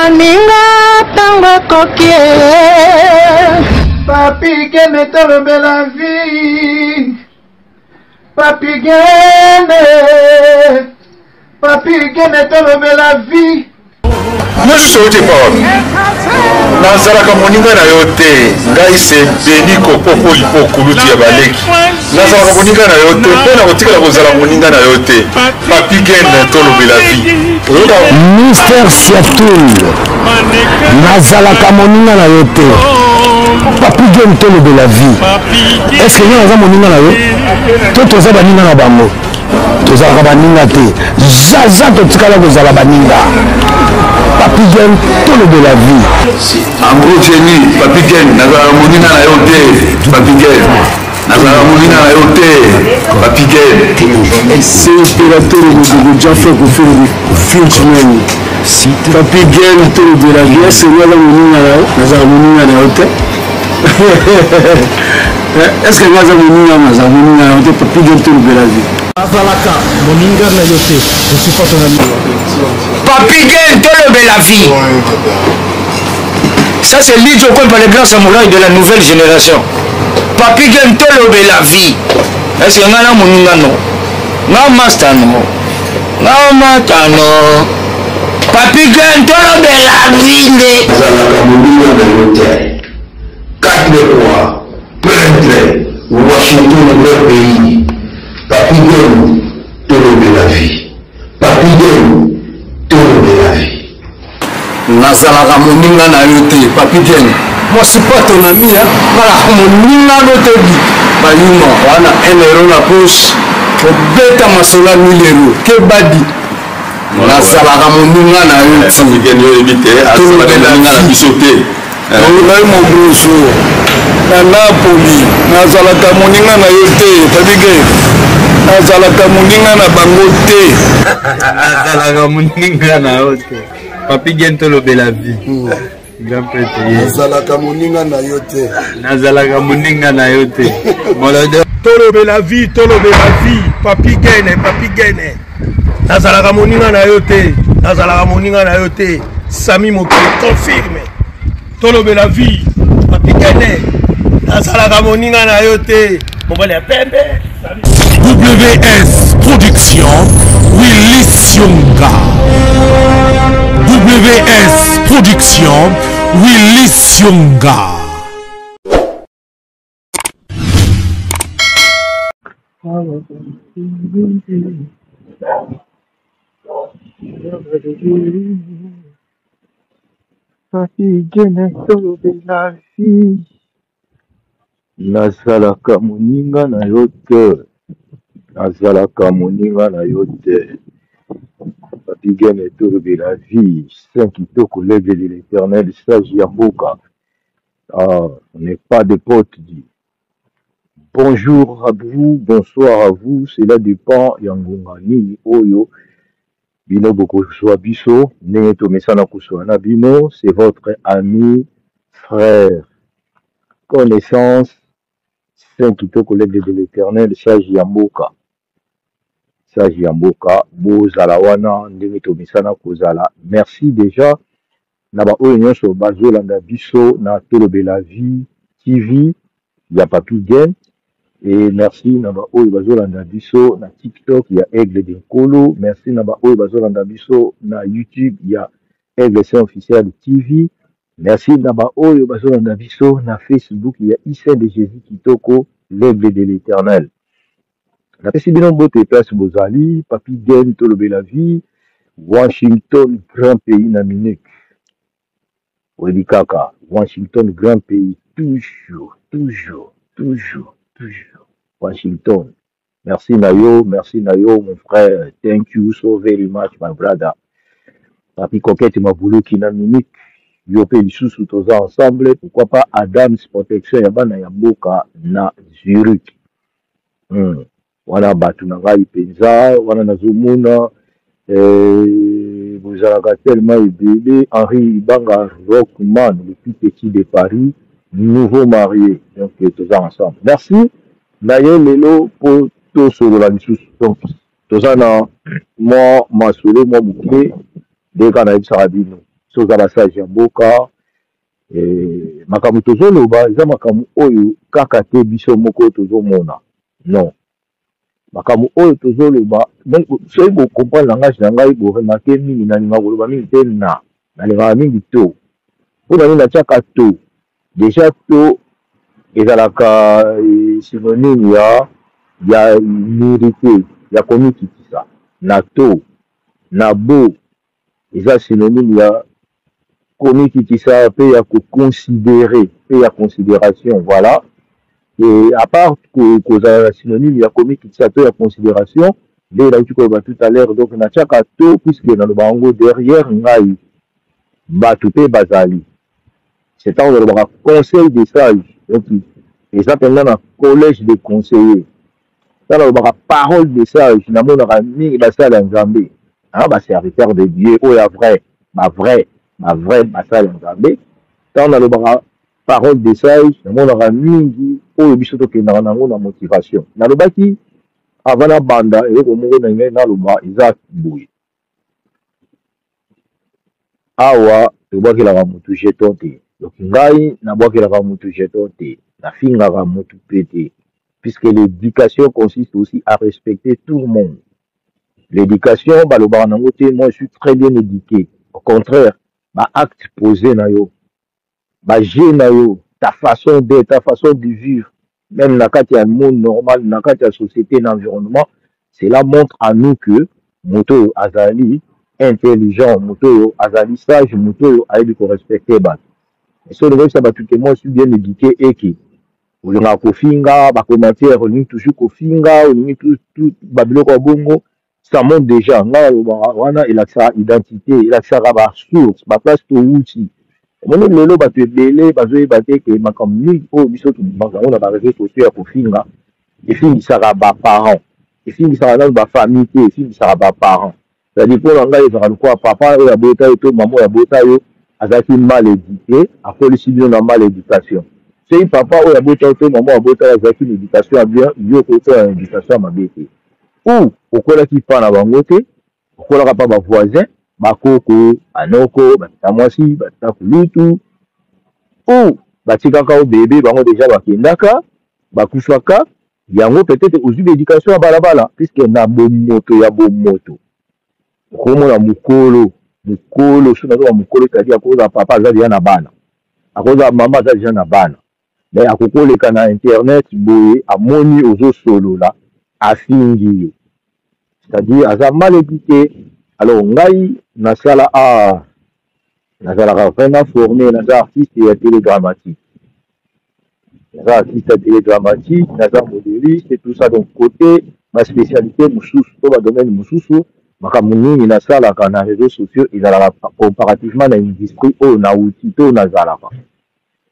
Baninga ntango ekoki. Papi Gene tolobela vie. Papi Gene. Papi Gene tolobela vie. Mosusu outi epa wapi? Nazalaka moninga na yo te. Ngai se Beni Kopopo Lipo kulutu ya baleki. Nazalaka moninga na yo te mpe nakotikala kozala moninga na yo te. Papi Gene tolobela vie. Oyoka Mister Siatul, nazalaka moninga na yo te. Papi Gene tolobela vie. Est-ce que nga naza moninga na yo? To toza baninga na bango? Tozalaka baninga te. Zaza totikala kozala baninga. Papi Gene tolobela vie. En gros Jenny, Papi Gene, nazalaka moninga na yo te. Papi Gene, nazalaka moninga na yo te. Papi Gene. C'est opérateur Modogo Jaffa Koffi Frenchman. Papi Gene tolobela vie, est-ce que naza moninga na yo? Nazalaka moninga na yo te. Est-ce que naza moninga nazalaka moninga na yo te? Papi Gene tolobela vie. Nazalaka moninga na yo te. Je suis pas ton ami. Papi Gene tolobela vie. Ça c'est Lidjo Kwempa, le grand samouraï de la nouvelle génération. Papi Gene tolobela vie. Est-ce que nga na moninga no? Nga master no? Nga mata no? Papi Gene tolobela vie nde. Nazalaka moninga na yo te. 4 le roi, peintre, Washington grand pays. Papi Gene tolobela vie. Papi Gene tolobela vie. Nazalaka moninga na yo te, Papi Gene. Moi je suis pas ton ami, hein. Nazalaka moninga no te bi. Bayuma wana 1 euro na poche. Kobeta masolo ya 1000 euro. Kebadi. Nazalaka moninga na yo te. Papi Gene yo oyebi te, azalaka moninga na biso te. Ngai Mogroso na Napoli, nazalaka moninga na yo te, Papi Gene. Nazalaka moninga na bango te. Nazalaka moninga na yo te. Papi Gene tolobela vie. Grand prêtre ye. Nazalaka moninga na yo te. Nazalaka moninga na yo te. Molode. Tolobela vie, tolobela vie. Papi Gene, Papi Gene. Nazalaka moninga na yo te. Nazalaka moninga na yo te. Sami Mokili confirme. Tolobela vie. Papi Gene. Nazalaka moninga na yo te. Mobali ya pembe. WS Production, Willy Sionga. WS Production, Willy Sionga. Papi Gene tolobela vie. Nazalaka moninga na yo te. Nazalaka moninga na yo te. Papi Gene tolobela vie. Saint Kitoko, l'aigle de l'éternel, sage ya mboka. Ah, on n'est pas des potes, dit. Bonjour à vous, bonsoir à vous, cela dépend ya ngonga nini oyo bino bokozwa biso, ndenge tomesana kozwa na bino. C'est votre ami, frère, connaissance, Saint Kitoko, l'aigle de l'éternel, sage ya mboka. Sage ya mboka, bozala wana ndenge tomesana kozala. Merci déjà na ba oyo nyonso bazolanda biso na Tolobela Vie TV ya Papi Gene, et merci na ba oyo bazolanda biso na TikTok ya Aigle de Nkolo, merci na ba oyo bazolanda biso na YouTube ya Aigle Saint Officiel TV, merci na ba oyo bazolanda biso na Facebook ya Saint de Jésus Kitoko, l'Aigle de l'Éternel. Napesi bino mbote place bozali. Papi Gene tolobela vie, Washington grand pays na Munich. Oyebi kaka Washington grand pays, toujours, toujours, toujours, toujours Washington. Merci na yo, merci na yo mon frère. Thank you so very much my brother. Papi Coquette Mabuluki na Munich. Yo pe lisusu toza ensemble, pourquoi pas Adams protection ya bana ya mboka na Zurich. Wana bato na ngai penza, wana nazomona bozalaka tellement ebele. Henri Ibanga Rockman, le plus petit de Paris, nouveau marié. Donc toza ensemble. Merci na ye lelo po tosolola lisusu. Donc toza na mwa masolo mwa moke ndenge kaka nayebisaka bino. Soza basage ya mboka, eh, makambo tozoloba eza makambo oyo kaka te biso moko tozomona, non. Makambo oyo tozoloba, soki bocomprendre langage na ngai, boremarke mingi, nalingaka koloba mingi te, na nalingaka mingi to. Mpo na nini natiaka to? Deja to ezalaka eh, synonyme ya humilité, ya komikitisa. Na to na bo eza synonyme ya komikitisa mpe ya koconsidere mpe ya considération, voilà. Et à part kozala na synonyme ya komikitisa to ya considération, nde nauti koloba tout à l'heure, donc natiaka to puisque naloba yango derrière ngai bato mpe bazali. C'est ntango nalobaka conseil des sages, donc eza mpenza na collège de conseillers. Ntango nalobaka parole des sages, namonaka mingi basali ya Nzambe, ba serviteur de Dieu oyo ya vrai, ba vrai, ba vrai basali ya Nzambe. Ntango nalobaka parole des sages, namonaka mingi oyo biso tokendaka nango na motivation. Nalobaki avant nabanda, eloko moko na ngai naloba eza boye: awa tobwakelaka mutu jeton te. Donc ngai nabwakelaka mutu jeton te, nafingaka mutu pe te, puisque l'éducation consiste aussi à respecter tout le monde. L'éducation balobaka nango te moi je suis très bien éduqué. Au contraire, ba acte posé na yo, ba jeu na yo, ta façon d'être, ta façon de vivre, même na kati ya monde normal, na kati ya société, na environnement, cela montre à nous que moto oyo azali intelligent, moto oyo azali sage, moto oyo ayebi korespecte bato. So olingi oyebisa bato ke moi je suis bien éduqué, eke olingaka kofinga, bacommentaire olingi toujours kofinga, olingi babiloko ya bongo, ça montre déjà. Ngai nalobaka wana elakisaka identité, elakisaka basource, baplace towuti. Omoni lelo bato ebele bazoyeba te ke makambo mingi oyo biso tobimaka yango na bareseau sociaux ya kofinga, efingisaka baparent, efingisaka nanu bafamille te, efingisaka baparent. C'est-à-dire mpo na ngai ezalaka lokola papa oyo abota yo to mama oyo abota yo azalaki mal éduqué, akolisi bino na mal éducation. Soki papa oyo abota yo to mama oyo abota yo azalaki na éducation ya bien, yo okokola na éducation ya mabe te. Ou okolaki pa na bango te, okolaka pa bavoisin, bakoko, banoko, batata mwasi, batata kulutu, ou batikaka yo bebe, bango deja bakendaka, bakufaka. Yango peut-être ozwi baéducation ya balabala, puisque na bomoto ya bomoto okomona mokolo mokolo, soki nazoba mokolo, c'est-à-dire akozala papa aza deja na bana, akozala mama aza deja na bana, mais akokoleka na internet boye, amoni ozosolola, afingi yo, c'est-à-dire aza mal éduqué. Alors ngai nasala art, nazalaka vraiment formé, naza artiste ya télédramatique, naza artiste ya télédramatique, naza modéliste et tout ça. Donc côté ba spécialité mosusu to ba domaine mosusu, makambo nini nasalaka na réseaux sociaux ezalaka comparativement na industrie oyo nauti to nazalaka.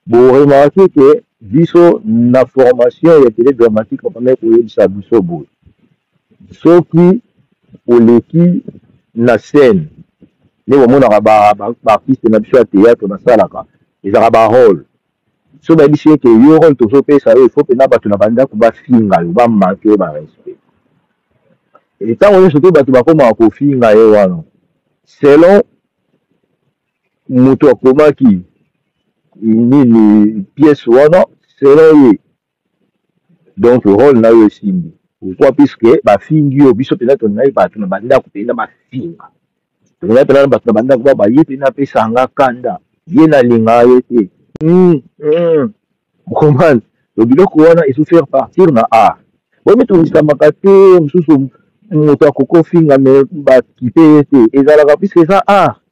Boremarke ke biso na formation ya télédramatique bakomaki koyebisa biso boye: soki oleki na scène, nde bomonaka baartiste na biso ya théâtre basalaka, ezalaka barole. So bayebisi eke yo role tozopesa yo, ifo mpena bato na bandako bafinga yo, bamanke yo barespect. Ntango nyonso te bato bakomaka kofinga ye wana selon moto akomaki nini pièce wana, selon ye. Donc role na yo esimbi. Pourquoi? Puisque bafingi yo. Biso mpenza tolingaki bato na bandako mpenza bafinga, tolingaki mpenza bato na bandako ba baye mpenza apesanga kanda, ye nalingaka ye te. Comprendre? Donc biloko wana ezo faire partir na art. Bomitungisamaka te, mosusu moto akoki ofinga me bakipe ye te, ezalaka puisque eza art.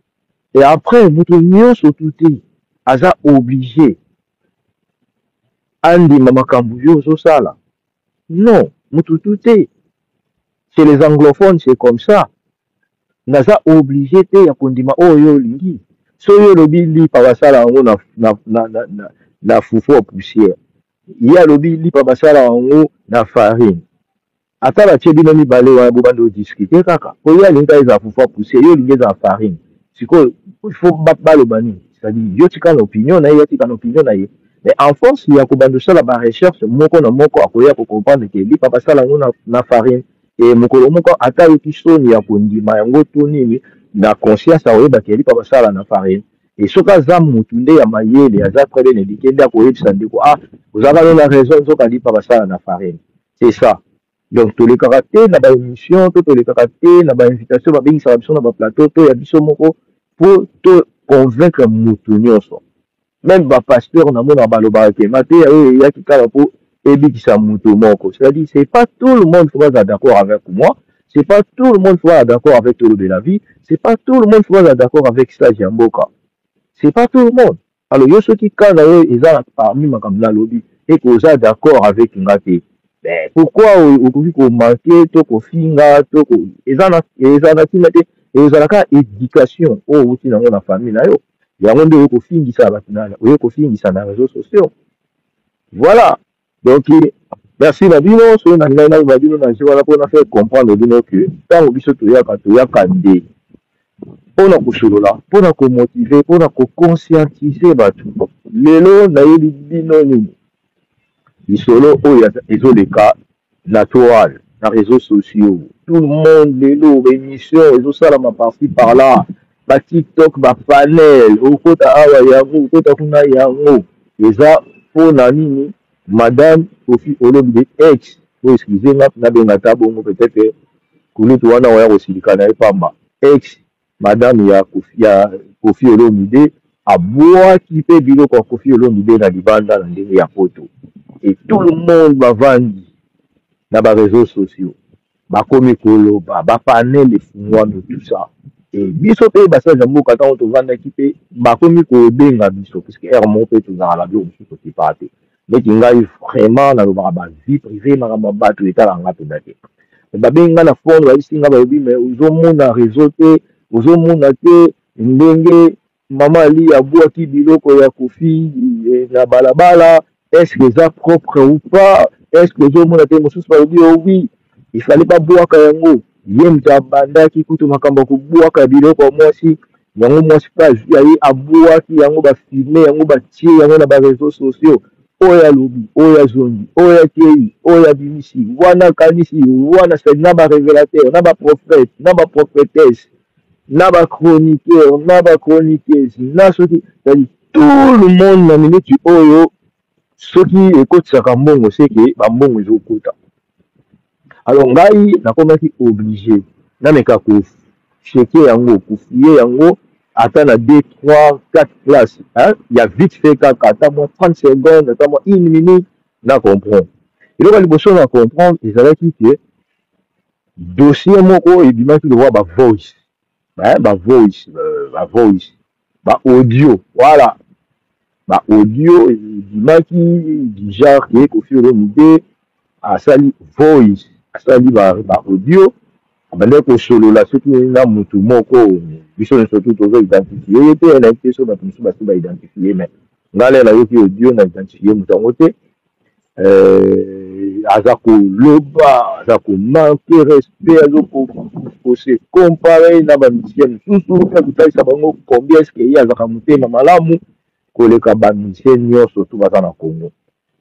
Et après moto nyonso tu te aza obligé andima makambo yo ozosala, non, moto tu te. Chez les anglophones c'est comme ça, naza obligé te ya kondima oyo yo olingi. Soki yo olobi lipa basala yango na fufu ya poussière, ye alobi lipa basala yango na farine, ata batie bino mibale wana bobanda odiscute kaka, po ye alingi kaka ezala fufu ya poussière, yo olingi ezala farine. Sikoyo il faut baloba nini? C'est-à-dire yo tika na opinion na ye, ye atika na opinion na ye, mais en force ya kobanda osala barecherche, moko na moko akoya kocomprendre ke lipa basala yango na farine. E mokolo moko ata ayoki soni ya kondima yango to nini, na conscience akoyeba ke lipa basala na farine. Et soki aza mutu nde ya mayele, aza très bien eduque, nde akoyebisa ndeko, ah, ozalaka no na raison, nzoka lipa basala na farine. C'est ça. Donc tolekaka te na ba emission to tolekaka te na ba invitation babengisaka biso na ba plateau to ya biso moko po to convaincre mutu nyonso. Meme ba pasteurs namonaka balobaka ke mateya oyo eyaki kaka po ebikisa mutu moko. C'est-à-dire c'est pas tout le monde faut bazala d'accord avec moi, c'est pas tout le monde faut bazala d'accord avec Tolobela Vie, c'est pas tout le monde faut bazala d'accord avec Sage ya Mboka. C'est pas tout le monde. Alors yo soki cas na yo eza parmi makambo nalobi et que oza d'accord avec nga te, mais pourquoi okoki ko manquer to kofinga to ko eza na eza na tina te, ezala kaka education oyo owuti nango na famille na yo, yango nde oye kofingisa bato na oye kofingisa na réseaux sociaux. Voilà. Donc merci na bino, soki na ngai naloba bino na jeu wana mpona faire comprendre bino que ntango biso toyaka, toyaka nde mpona kosolola, mpona komotive, mpona koconscientiser bato. Lelo nayebi bino nini lisolo oyo ezoleka na toile, na réseaux sociaux, tout le monde lelo ba émission ezosalama par-ci par-là, ba TikTok, ba panel, okota awa yango, okota kuna yango, eza mpona nini? Madame Koffi Olomide ex, bo excusez nga nabenga ata bongo, peut-être kulutu wana oya kosilika na ye pamba, ex madame ya Koffi, ya Koffi Olomide abwaki mpe biloko ya Koffi Olomide na libanda na ndenge ya poto, et tout le monde bavandi na ba réseaux sociaux bakomi koloba, ba panel efungwami tout ça. Et biso mpe basali ya mboka ntango tovandaki mpe bakomi kobenga biso, puisque heure moko mpe tozalaka na biloko mosusu tokipaka te. Neti ngai vraiment nalobaka ba vie privée, makambo ya bato etalaka nga mpenza te. Mais babengi nga na phone, bayebisi nga, balobi mais ozomona réseau te, ozomona te ndenge mama Ali abwaki biloko ya Koffi na balabala, est-ce que eza propre ou pas, est-ce que ozomona te? Mosusu balobi oh oui, il fallait babwaka yango, ye moto abandaki kutu makambo ya kobwaka biloko ya mwasi yango, mwasi mpe azwi ya ye abwaki yango, bafilme yango, batie yango na ba réseaux sociaux, oyo alobi, oyo azongi, oyo akei, oyo abimisi, wana akanisi, wana c'est na ba révélateur, na ba prophète, na ba prophétesse, na ba chroniqueur, na ba chroniqueuse, na soki, c'est-à-dire tout le monde na minute oyo soki ekotisaka mbongo, c'est que ba mbongo ezokota. Alors ngai nakomaki obligé nameka ko checker yango, ko fouiller yango ata na 2, 3, 4 classes, hein, ya vite fait kaka ata mwa 30 secondes, ata mwa 1 minute na comprendre. Eloko ya liboso na comprendre ezalaki que dossier moko ebimaki lokola ba voice, hein, ba voice, ba voice, ba audio, voilà, ba audio ebimaki du genre que Koffi Olomide asali voice, asali ba audio, abandaki kosolola soki na mutu moko, biso nyonso tu tozo identifier ye te, nayebi te soki bato mosusu basi ba identifier, mais ngai lelo nayoki audio na identifier moto yango te. Aza koloba, aza komanke respect, aza kose comparer na ba musiciens mosusu, mpe kotalisa bango combien est-ce que ye azalaka motema malamu koleka ba musiciens nyonso tu baza na Congo.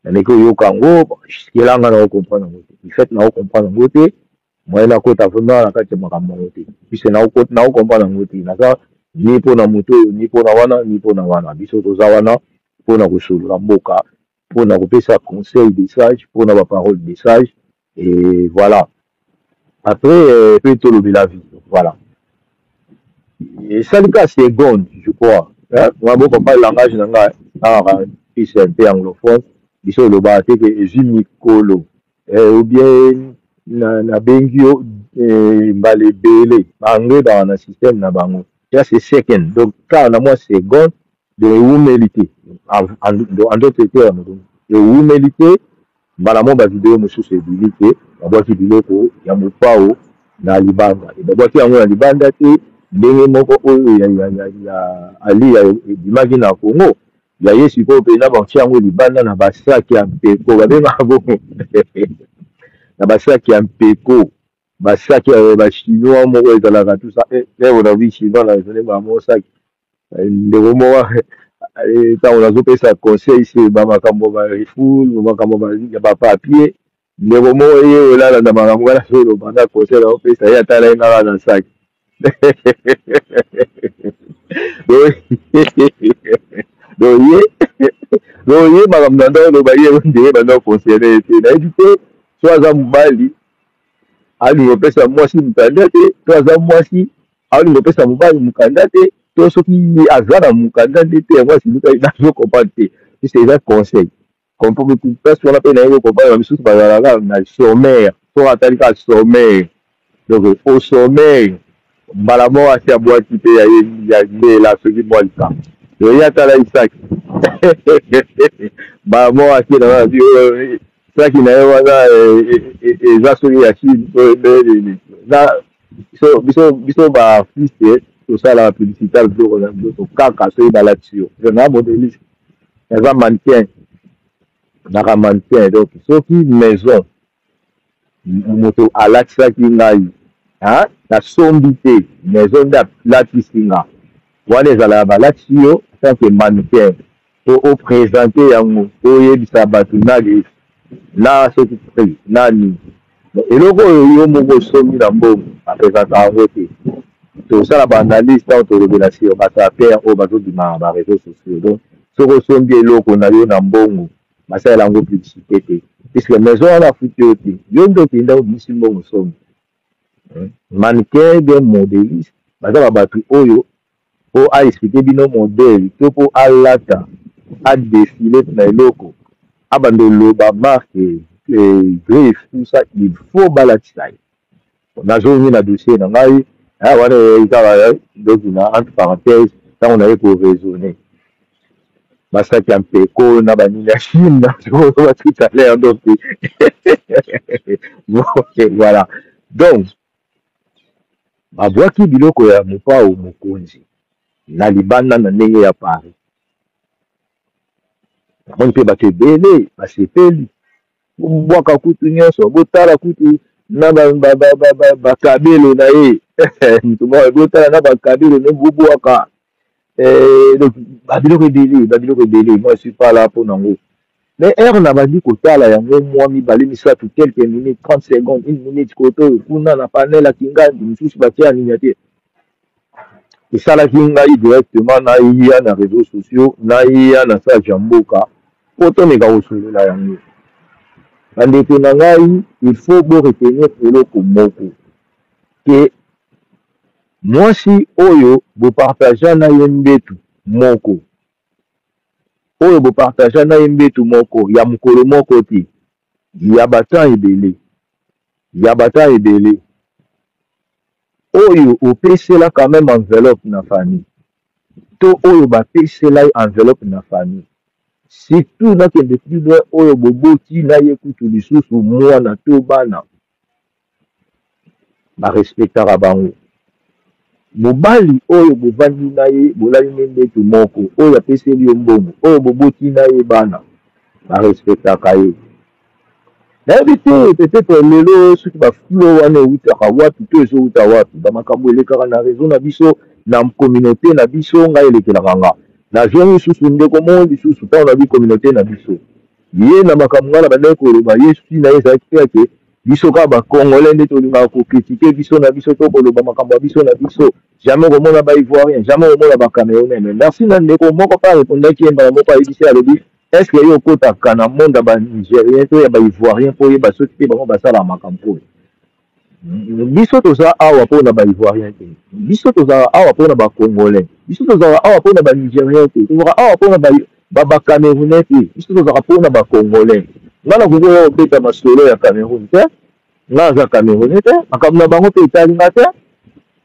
Nameki koyoka yango, bon, jusque là nga nao comprendre yango te. Du fait nao comprendre yango te, moyen nakota vraiment na kati ya makambo yango te, puisque nao comprendre yango te. Naza ni mpona moto oyo, ni mpona wana, ni mpona wana. Biso toza wana mpona kosolola mboka, mpona kopesa conseil de sage, mpona ba parole de sage, et voilà. Après pe tolobela vie, voilà. Esali kaka seconde, je crois, hein? Moi, bo comprendre langage na nga, ah, fils un peu anglophone, biso olobaka te ke ezwi mikolo, ou bien nabengi yo mbala ebele, ba anglais baka na système na bango, ya c'est second, donc kaka na mwa seconde, donc ewumeli te, en d'autres termes, donc ewumeli te, mbala moko ba video mosusu ebimi te, babwaki biloko ya mopao na libanda, e babwaki yango na libanda te ndenge moko oyo ya Aliya ebimaki na Congo, ya ye sikoyo mpenza batie yango libanda na basaki ya mpeko, babengaka bongo na basaki ya mpeko, basaki ya ba chinois moko ezalaka tout ça. On a vu chinois na raisonner ba moko saki ndeko moko, ntango nazopesa conseil se ba makambo ba refoule, makambo ya ba papier, ndeko moko ye olalanda makambo wana azoloba, nga conseil naopesa ye atala ye ngaka na saki. Donc ye donc ye makambo na ndako oloba ye nde banda concerne ye te. Nayebi te so aza mobali alingi kopesa mwasi mokanda te, to aza mwasi alingi kopesa mobali mokanda te, to soki ye aza na mokanda nde te yango asilikaki. Nazo comprendre te, puisque eza conseil place wana mpe nayebi comprendre. Bamisusu bazalaka na sommaire, soki atali kaka sommaire, donc au sommaire mbala moko asi abwaki mpe ya ye ya mbela. Soki mwa likambo donc ye atala isaki mbala moko atie na saki na ye wana eza soki ya Chine to nini. Na biso biso biso baartiste tosalaka publicité ya biloko na nzoto kaka soki balati yo. Na modeliste, naza mannequin, naka mannequin. Donc soki maison moto alatisaki ngai, nasombi te, maison nde alatisi nga. Wana ezalaka balatisi yo tant que mannequin po oprésente yango, oyebisa bato na griffe na soki prix na nini. Eloko oyo yo moko osombi na mbongo, baprésentaka yango te. Tosala baanalyse ntango tolobela sur basapeurs oyo bazobima na baréseaux sociaux. Donc soki osombi eloko na yo na mbongo, basalela yango publicité te, puisque maison wana afuti yo te, yo nde okenda obimisi mbongo osombi. Mannequin bien modéliste baza ba bato oyo mpo aexpliquer bino modèle to mpo alata adéfiler na eloko, abanda oloba marque, griffe, tout ça, il faut balatisa ye. Nazongi na dossier na ngai wana eyaki kaka. Donc na entre parenthèse, ntango naye koraisonner basaki ya mpeko na banini ya Chine nazoloba tout à l'heure. Donc bon, voilà, donc babwaki biloko ya Mopao Mokonzi na libanda na ndenge ya Paris. Namoni mpe bato ebele basepeli bobwaka kutu nyonso, botala kutu na bakabelo na ye moto moko, botala na bakabelo na bobwaka. Donc babiloko ebele, babiloko ebele. Moi, je suis pas là mpo nango, mais heure na bandi kotala yango mwa mibale misato, quelques minutes, 30 secondes, une minute, kote oyo kuna na panel ya kingandi mosusu batia ya miniature, esalaki ngai directement naya na réseaux sociaux, naya na sage ya mboka mpo tomeka kosolola yango. Bandeko na ngai, il faut boretenir eloko moko ke mwasi oyo bopartagea na ye mbetu moko, oyo bopartagea na ye mbetu moko ya mokolo moko te, ya batemps ebele, ya batemps ebele, oyo opesela quand même enveloppe na famille to oyo bapesela ye enveloppe na famille, surtout nakende plus loin, oyo boboti na ye kutu lisusu mwana to bana, barespectaka bango. Mobali oyo bovandi na ye, bolali ne mbeto moko, oyo apeseli yo mbongo, oyo boboti na ye bana, barespectaka ye. Nayebi te, peut-être lelo soki baflo wana eutaka wapi to ezowuta wapi, bamakambo elekaka na réseau na biso, na communauté na biso. Ngai elekelaka nga, nazongi lisusu ndeko moko lisusu. Ntango nabi communauté na biso, ye na makambo ngai na bandaki koloba, ye susi na ye ezalaki te ake biso kaka bacongolais nde tolingaka kocritiquer biso na biso to koloba makambo ya biso na biso, jamais komona baivoirien, jamais komona bacamerounais. Mais merci na ndeko moko mpe arépondaki ye mbala moko, ayebisi, alobi: est ce que yo okotaka na monde ya banigérien to ya baivoirien mpo oyeba soki mpe bango basalaka makambo oyo? Biso toza awa mpona baivoirien te, biso tozalaka awa mpona bacongolais. Biso tozalaka awa mpona banigérien te, tozalaka awa mpona bacamerounais te, biso tozalaka mpona bacongolais. Nga nakoki oya kobeta masolo ya Cameroun te, nga aza camerounais te, makambo na bango mpe etali nga te.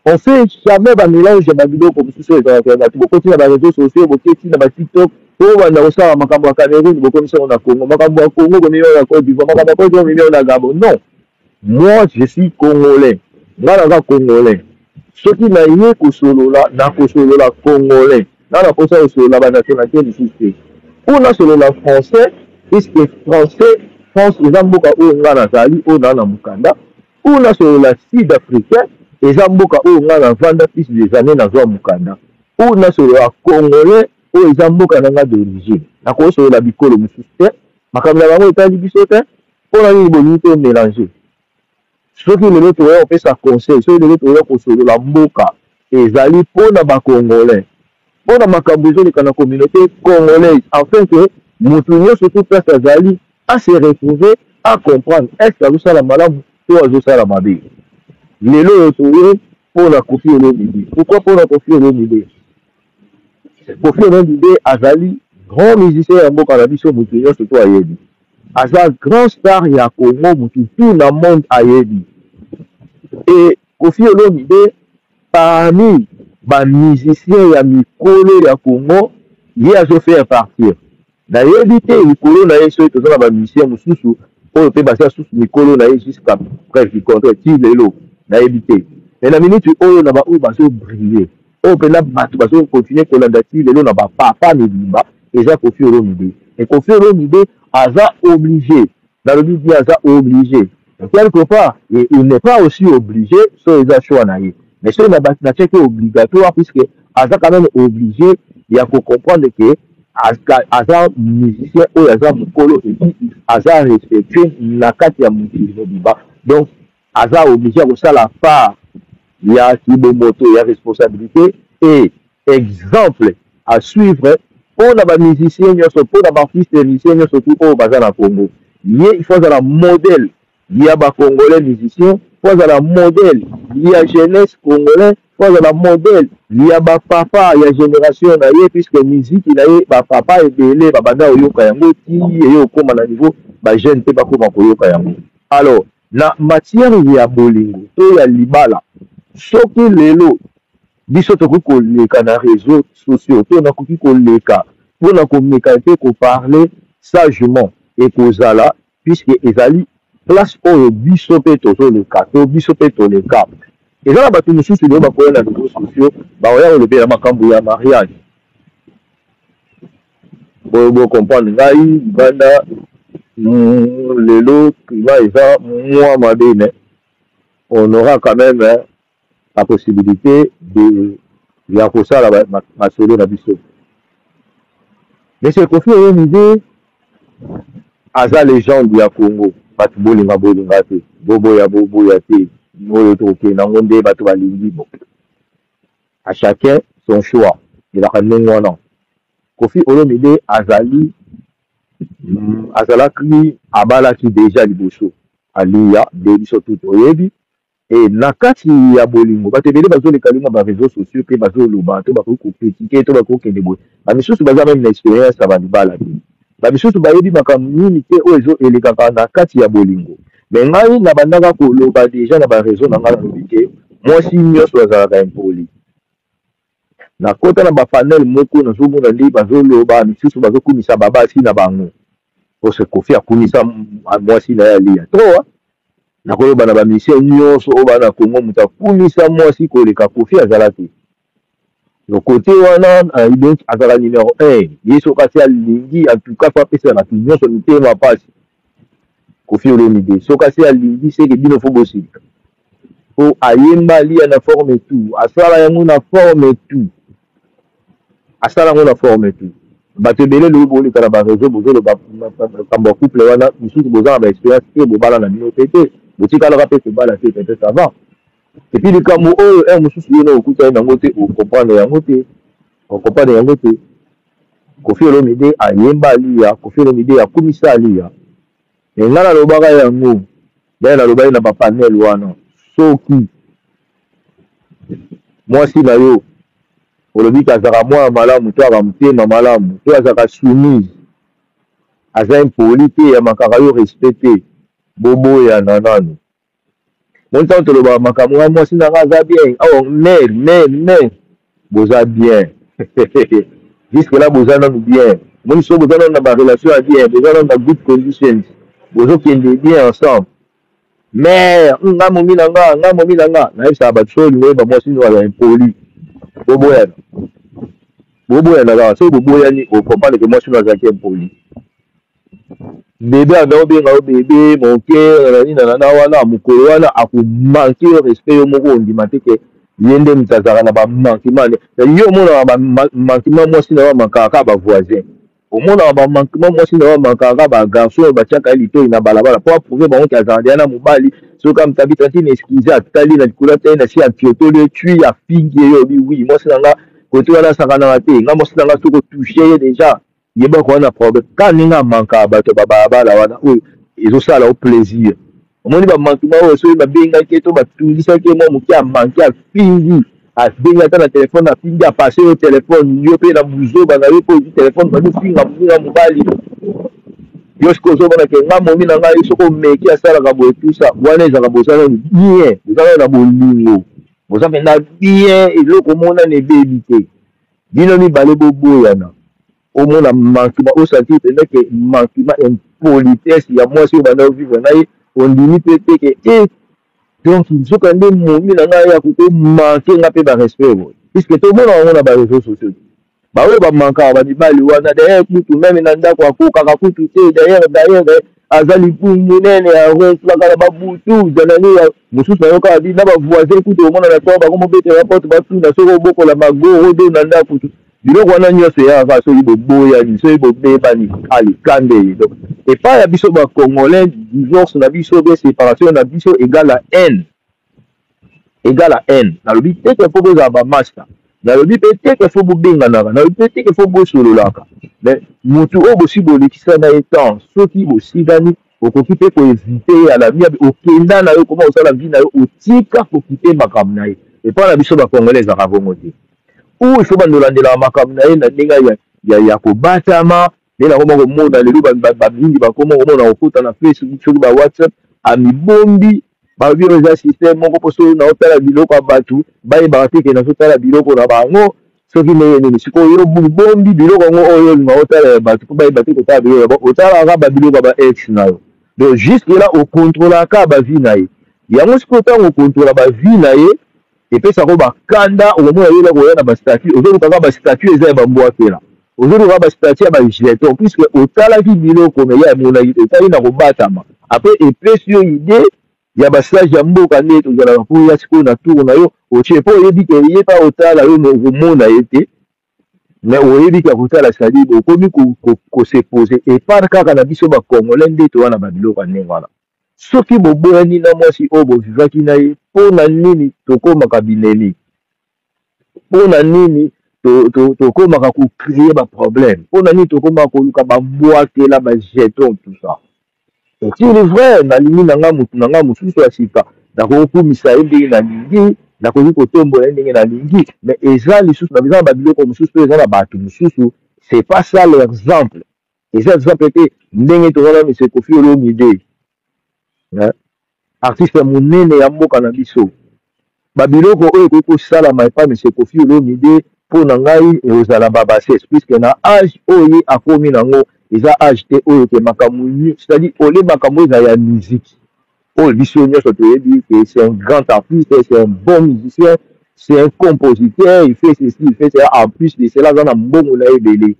On fait jamais bamélange ya babiloko mosusu oyo ezalaka ya bato. Bokoti na baréseaux sociaux, boketi na batiktok po banda kosala makambo ya Cameroun, bokomisi yango na Congo, makambo ya Congo bomemi yango na Côte d'Ivoire, makambo ya Côte d'Ivoire bomemi yango na Gabon. Non, moi je suis congolais, nga naza congolais. Soki naye kosolola, nakosolola congolais. Nga naposa kosolola banationalité lisusu te mpo nasolola français, puisque français, France eza mboka oyo nga nazali, oyo naa na mokanda. Oyo nasolola sud africain, eza mboka oyo nga navanda plus des années, nazwa mokanda. Oyo nasolola congolais, oyo eza mboka na nga d'origine. Nakosolola bikolo mosusu te, makambo na bango etali biso te. Mpona nini bolingi to mélanger? Soki lelo tokoya kopesa conseil, soki lelo tokoya kosolola mboka, ezali mpo na ba Congolais, mpo na makambo ezoleka na communaute congolaise, afin que mutu nionso tout place azali a se retrouver, a comprendre est ce que azosala malamu to azosala mabe. Lelo oyo toye mpo na Koffi Olomide. Pourquoi mpo na Koffi Olomide? Koffi Olomide azali grand musicien ya mboka na biso, mutu nionso to ayebi. Aza grand star ya Congo, mutu tout na monde ayebi. Et Koffi Olomide parmi ba musiciens ya mikolo ya Congo, ye azo faire partir. Nayebi te likolo na ye soki toza na ba musiciens mosusu oyo pe baza susu mikolo na ye jusqu'à preuve du contraire ti lelo nayebi te. Mais na minute oyo na ba oyo bazo briller, oyo pena batu bazo continuer kolanda ti lelo na ba papa mibimba eza Koffi Olomide. Et Koffi Olomide aza oblige, nalobi bien aza oblige mais quelque part il n'est pas aussi oblige soki eza choix na ye. Mais soki natiaki obligatoire puisque aza quand meme oblige ya ko comprendre que aza musicien oyo aza mukolo et puis aza respectueux na kati ya mokili mobimba, donc aza oblige ya kosala part ya kibomoto ya responsabilite et exemple à suivre pona ba musiciens nionso, pona ba artistes musiciens nionso tout oyo baza na Congo. Ye il faut azala modèle ya ba congolais musiciens, faut azala modèle ya jeunesse congolais, faut azala modèle ya ba papa ya generation na ye, puisque musique na ye ba papa ebele ba banda koyoka yango ti eye kokoma na niveau ba jeunes pe bakoma koyoka yango. Alors na matière ya bolingo to ya libala, soki lelo biso tokoki koleka na reseaux sociaux to nakoki koleka pona komeka pe ko parler sagement, ekozala puisque ezali place oyo biso pe tozo leka to biso pe toleka. Eza na batu mosusu lelo bakoya na reseaux sociaux bakoya kolobela makambo ya mariage. Bo bo comprendre ngai libanda lelo climat eza mua mabe mais on aura quand meme la possibilite de ya kosala masolo na biso. Monsieur Koffi Olomide aza legende ya Congo, batu bolinga bolinga te, boboya boboya te, oyo tokokende nango nde batu balingi bon à chacun son choix, ezalaka ndenge wana. Koffi Olomide azali azalaki abalaki dejà liboso Aliya nde biso tout toyebi. Et na kati ya bolingo, bato ebele bazo leka lelo na ba reseaux sociaux pe bazo loba to bakoki ko critiquer to bakoki kokende boye. Ba misusu baza meme na experience ya ba libala te. Ba misusu bayebi makambo nini te oyo ezo elekaka na kati ya bolingo. Mais ngai na bandaka koloba dejà na ba reseaux na ngai nalobi ke mwasi nionso azalaka impoli. Na kota na ba panel moko nazo mona nde bazo loba misusu bazo kumisa ba basi na bango. Parce Koffi akumisa mwasi na ye Aliya trop hein. Nakoloba na ba musiciens nionso oyo ba na Congo moto akumisa mwasi koleka Koffi azala te. Donc cote wana donc azala numero 1. Ye soki asi alingi en tout cas faut apesa bato nionso mitema pasi. Koffi Olomide soki asi alingi seke bino faut bosilika. Po ayemba Aliya na forme tout, asala yango na forme tout. Asala yango na forme tout. Bato ebele lelo boleka na ba reseaux bozoloba makambo ya couple wana, misusu boza na ba experience te, bobala na bino pe te, botikalaka pe kobala te peut-être avant. Et puis likambo oyo heure mosusu yo na okutani nango te, o comprendre yango te, o comprendre yango te. Koffi Olomide ayemba Aliya, Koffi Olomide akumisa Aliya. Mais nga nalobaka yango, d'ailleurs nalobaki na ba panel wana, soki mwasi na yo olobi ke azalaka mwana malamu to azalaka motema malamu to azalaka soumise, aza impoli te, amakaka yo respect te, boboyana nanu. Moni ntango tolobaka makambo ngai mwasi na ngai aza bien, awa mère mère mère, boza bien jusque là boza nanu bien. Moni soki boza nanu na ba relation ya bien, boza nanu na good conditions, bozokende bien ensemble. Mère, nga momi na nga, nga momi na nga, nayebisaka bato soki olingi oyeba mwasi no aza impoli, boboyana. Boboyana kaka, soki boboyani ocomprendre que mwasi no azalaki impoli. Bebe anda obenga yo bebe mon cœur na nini na na wana mokolo wana ako manquer yo respect yo moko ondima te ke ye nde moto azalaka na ba manquement ne yo omonaka ba manquement mwasi na yo amankaka kaka ba voisin omonaka ba manquement mwasi na yo amankaka kaka ba garçon oyo batiaka ye litoyi na balabala po aprouve bango ke azalaka deja na mobali. Soki amtabi tantine excuse, atali na likolo, atali na si, afiotoli ye tui, afingi ye, yo obi wi mwasi na nga kote wana asakanaka te. Nga mwasi na nga soki otouche ye deja, yebaka wana problème. Kaka ndenge amankaka bato ya babalabala wana oyo ezosala yo plaisir, omoni bamankema oyo soki babengaki ye to batungisaki ye mwa moke, amanke, afingi, abengi ata na telefone, afingi, apase yo telefone, yo mpe na buzoba na yo mpo ozwi telefone, bandi ofinga moninga mobali. Yo sikoyo ozomona ke nga momi na ngai soki omeki asalaka boye, tusa wana ezalaka boza nanu bien, boza nanu na bolingo, boza mpenza bien, eloko monana ebebi te, bino mibale boboyana. Omona manquement, osentir mpenza ke manquement, impolitesse ya mwasi oyo banda ovivre na ye, ondimi mpe te ke e donc nzoka nde momi na ngai akoki komanke nga mpe barespect boye, puisque tomona yango na bareseau sociaux, baoyo bamankaka bamibali wana. D'ailleurs kutu meme na ndako akokaka kutu te. D'ailleurs aza libumu monene, aronflaka na babutu zanani mosusu. Nayoka abi na bavoisin kutu omona na ntongo bakomobetela porte, batuna soki obokola magoro do na ndako. Biloko wana nyonso eyaka soki boboyani, soki bobebani, alikande ye. Donc epai ya biso bacongolais, divorce na biso be séparation na biso égale à haine, égale à haine. Nalobi te ke fo bozala bamaster, nalobi mpe te ke fo bobenganaka, nalobi mpe te ke fo bosololaka, mais motu oyo bosi bolekisa na ye temps, soki bosilani, okoki mpe koevite ye ala miabe, okenda na yo koma kosala vie na yo, otika kokipe makambo na ye. Epai na biso bacongolais ezalaka bongo te, ou il faut bandolandelaka makambo na ye na ndenge ya kobatama. Nde nakoma komona lelo bamingi bakoma komona kokota na Facebook, soki ba WhatsApp, amibombi, balobi oyo eza systeme moko mpo soki naotala biloko ya bato bayebaka te ke nazotala biloko na bango soki ndenge nini. Sikoyo yo bombi biloko yango oyo olinga otala ya bato mpo bayeba te kotala biloko ya bango, otalaka babiloko ya ba ex na yo. Donc jusque là okontrolaka bavie na ye yango. Sikoyo ntango okontrola bavie na ye, epesaka bakanda, okomona ye koya na bastatut, ozoluka kaka bastatut eza ya bambwakela, ozoluka bastatut ya bajeton, puisque otalaki biloko me ye amonaki te, otali na kobatama. Après epesi yo idée ya basage ya mboka nde tozalaka mpo ya sikoyo na tour na yo otie, mpo oyebi ke ye mpa otala yo me okomona ye te, me oyebi ke akotala. Cestadire okomi kose pose epart kaka na biso bacongolais nde toza na babiloko ya ndenge wana. Soki boboyani na mwasi oyo bovivaki na ye, mpo na nini tokomaka binemi? Mpo na nini tokomaka kocree baproblème? Mpo na nini tokomaka koluka bambwakela, bajeton, tout ça? Est-il vrai, nalingi na nga motu na nga mosusu ya sika, nakokumisa ye ndenge nalingi, nakoki kotombola ye ndenge nalingi, mais eza lisusu eza na babiloko mosusu mpe eza na bato mosusu, c'est pas ça l'exemple. Eza exemple te ndenge toza na monsieur Koffi Olomide, artiste ya monene ya mboka na biso. Babiloko oyo ekoki kosalama epai monsieur Koffi Olomide, mpo na ngai ekozala babassesse, puisque na age oyo ye akomi nango, eza age te oyo ke makambo, c'est-à-dire ole makambo eza ya musique oyo biso nyonso toyebi ke c'est un grand artiste, c'est un bon musicien, c'est un compositeur, il fait ceci, il fait cela, en plus de cela aza na mbongo na ye ebele.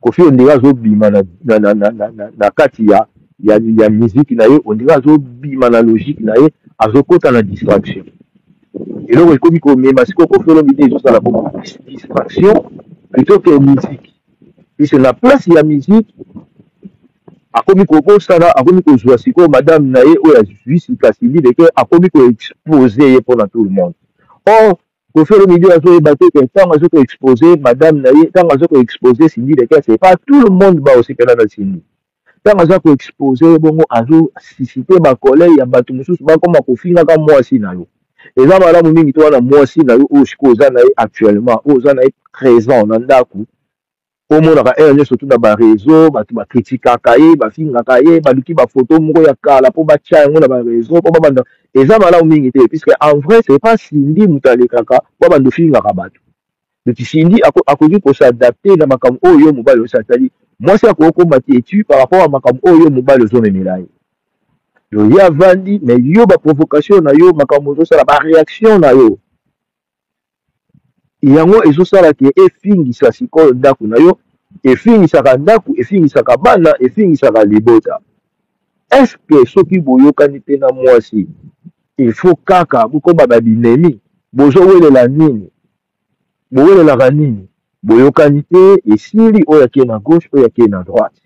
Koffi ondire azobima na kati ya musique na ye, ondire azobima na logique na ye, azokota na distraction. Eloko ekomi komema sikoyo Koffi Olomide ezosala beaucoup plus distraction plutôt que musique, puisque na place ya musique akomi kobosana, akomi kozwa sikoyo madame na ye oyo azwi sika Cindy Leke, akomi koexpose ye mpona tout le monde. Or Koffi Olomide azoyeba te ke ntango azo koexpose madame na ye, ntango azo koexpose Cindy Leke, c'est pas tout le monde baosepela na Cindy. Ntango aza koexpose ye bongo, azosuscite bacolere ya bato mosusu, bakoma kofingaka mwasi na yo. Eza malamu mingi to wana mwasi na yo oyo sikoyo oza na ye actuellement, oyo oza na ye présent na ndako, omonaka heure nyonso tu na bareseau bato bakritikaka ye, bafingaka ye, baluki bafoto moko ya kala mpo batya yango na bareseau mpo babanda. Eza malamu mingi te, puisque en vrai c'est pas Cindy moto alekaka mpo abanda ofingaka bato. Donc Cindy akoki kosadapte na makambo oyo yo mobali osatali. Mwasi akoki koma têtu par rapport ya makambo oyo yo mobali ozomemela ye. Donc ye avandi, mais yo baprovocation na yo, makambo ozosala, baréaction na yo, yango ezosala ke efingisa sikoyo ndako na yo, efingisaka ndako, efingisaka bana, efingisaka libota. Est-ce soki boyokani mpe na mwasi, il faut kaka bokoma babinemi? Bozowelela nini? Bowelelaka nini? Boyokani te, esili, oyo ake na gauche, oyo ake na droite.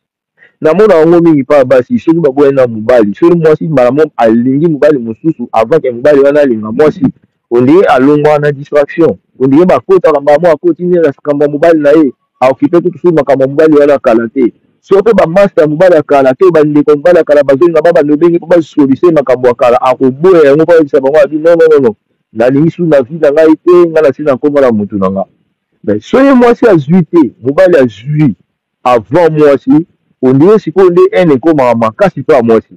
Namona yango mingi mpa basi, soki baboyani na mobali, soki mwasi mbala moko alingi mobali mosusu avant ke mobali wana alinga mwasi, ondire alongwa na distraction, ondire bakotaka mbala moko akoti nde na likambo ya mobali na ye, aokipe kutu soki makambo ya mobali wana kala te. Soki mpe bamasta ya mobali ya kala to bandeko ya mobali ya kala bazolinga babanda obenge mpo basolise makambo ya kala, akoboya yango mpo ayebisa bango abi non non non, nalingi su na vie na ngai te, ngai nasi nakoma na mutu na nga. Mais soki mwasi azwi te, mobali azwi avant mwasi, ondire sikoyo nde haine ekomaka makasi mpe ya mwasi.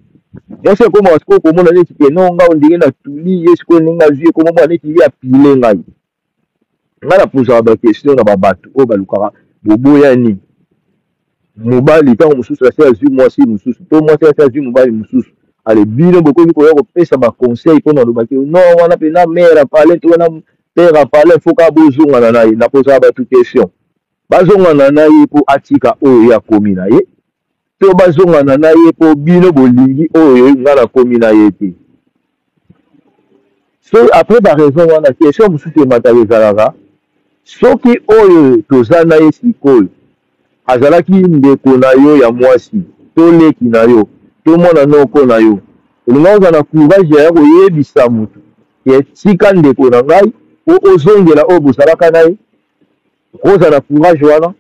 Mwasi akomaka sikoyo komona neti ke non, ngai ondire natuli ye, sikoyo ndenge azwi ekoma mwa neti ye apile ngai. Ngai napozaka ba question na ba bato oyo balukaka boboyani mobali ntango mosusu asi azwi mwasi mosusu to mwasi asi azwi mobali mosusu, ale bino bokoki koya kopesa ba conseil mpo na lobaki non, wana mpe na mère apale to wana père apale, faut kaka bozongana na ye. Napozaka bato question, bazongana na ye mpo atika oyo ye akomi na ye, to bazongana na ye mpo bino bolingi oyo ngai nakomi na ye te? So après ba raison wana, question mosusu emataka ezalaka soki oyo toza na ye sikoyo azalaki ndeko na yo ya mwasi to leki na yo to mwana noko na yo, olinga ozala na courage ya koyebisa motu ke tika ndeko na ngai po ozongela oyo bozalaka na ye? Okozala na courage wana?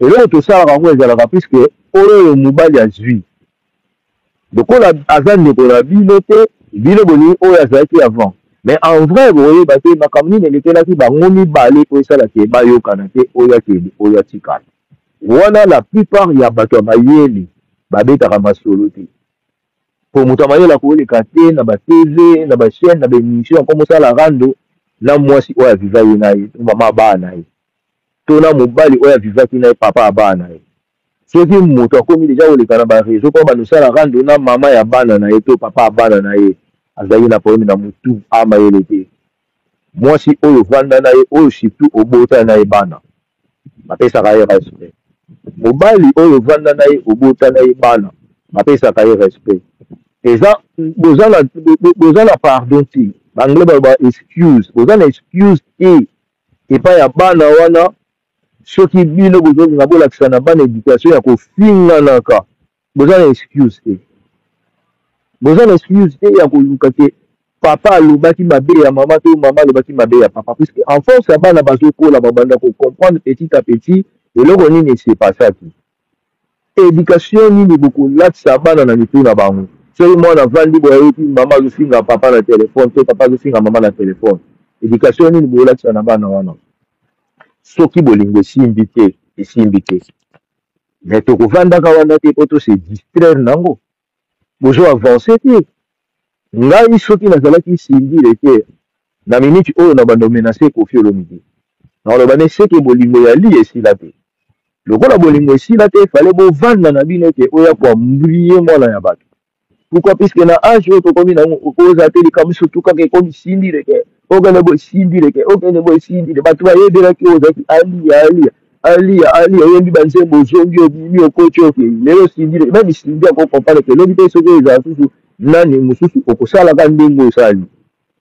Eloko tosalaka yango ezalaka puisque oyo mobali azwi lokola aza ndeko na bino te, bino bolingi oyo azalaki avant. Mais en vrai bokoyeba te makambo nini elekelaki bango mibale po esala ke bayokana te, oyo akende oyo atikala. Wana la plupart ya bato ya mayele babetaka masolo te, po moto ya mayele akoleka te na ba TV, na ba chaîne, na ba émission akoma osala rando na mwasi oyo aviva ye na ye to mama ya bana na ye to na mobali oyo avivaki na ye papa ya bana na ye. Soki moto akomi deja koleka na ba réseau mpo banda osala rando na mama ya bana na ye to papa ya bana na ye, azalaki na problème na motu, a mayele te. Mwasi oyo ovanda na ye, oyo surtout obota na ye bana, bapesaka ye respect. Mobali oyo ovanda na ye, obota na ye bana, bapesaka ye respect. Eza boza na pardon te, ba anglais baloba excuse, boza na excuse te epai ya bana wana. Soki bino bozolinga bolakisa na bana education ya kofinganaka, boza na excuse te, boza na excuse te ya koluka ke papa alobaki mabe ya mama to mama alobaki mabe ya papa, puisque en force ya bana bazokola, babanda ko comprendre petit à petit eloko nini esepasaki. Education nini bokolatisa bana na mitu na bango? Soki mwana avandi boye ayoki mama azofinga papa na telefone to papa azofinga mama na telefone, education nini bokolatisa na bana wana? Soki bolingo esimbi te, esimbi te, mais tokovandaka wana te po to se distraire nango, bozo avancer te. Ngai soki nazalaki Cindy Le Coeur na minute oyo na bando menacer Koffi Olomide, nakoloba ne seke bolingo ya Lia esila te. Lokola bolingo esila te, fallait bovanda na bino ke oya ko embrouiller mwana ya bato. Pourquoi? Puisque na age oyo tokomi na yango, okozala te likambo surtout kaka ekomi Cindy Le Coeur, okende boye Cindy Le Coeur, okende boye Cindy Le, bato bayebelaki oyo ozalaki Alia, Alia, Alia, Alia, oyembi ba nzembo, ozongi, obimi, okoti, okei. Lelo Cindy Le, meme Cindy ako comprendre ke lobi te soki ezala susu nani mosusu okosalaka ndenge osali.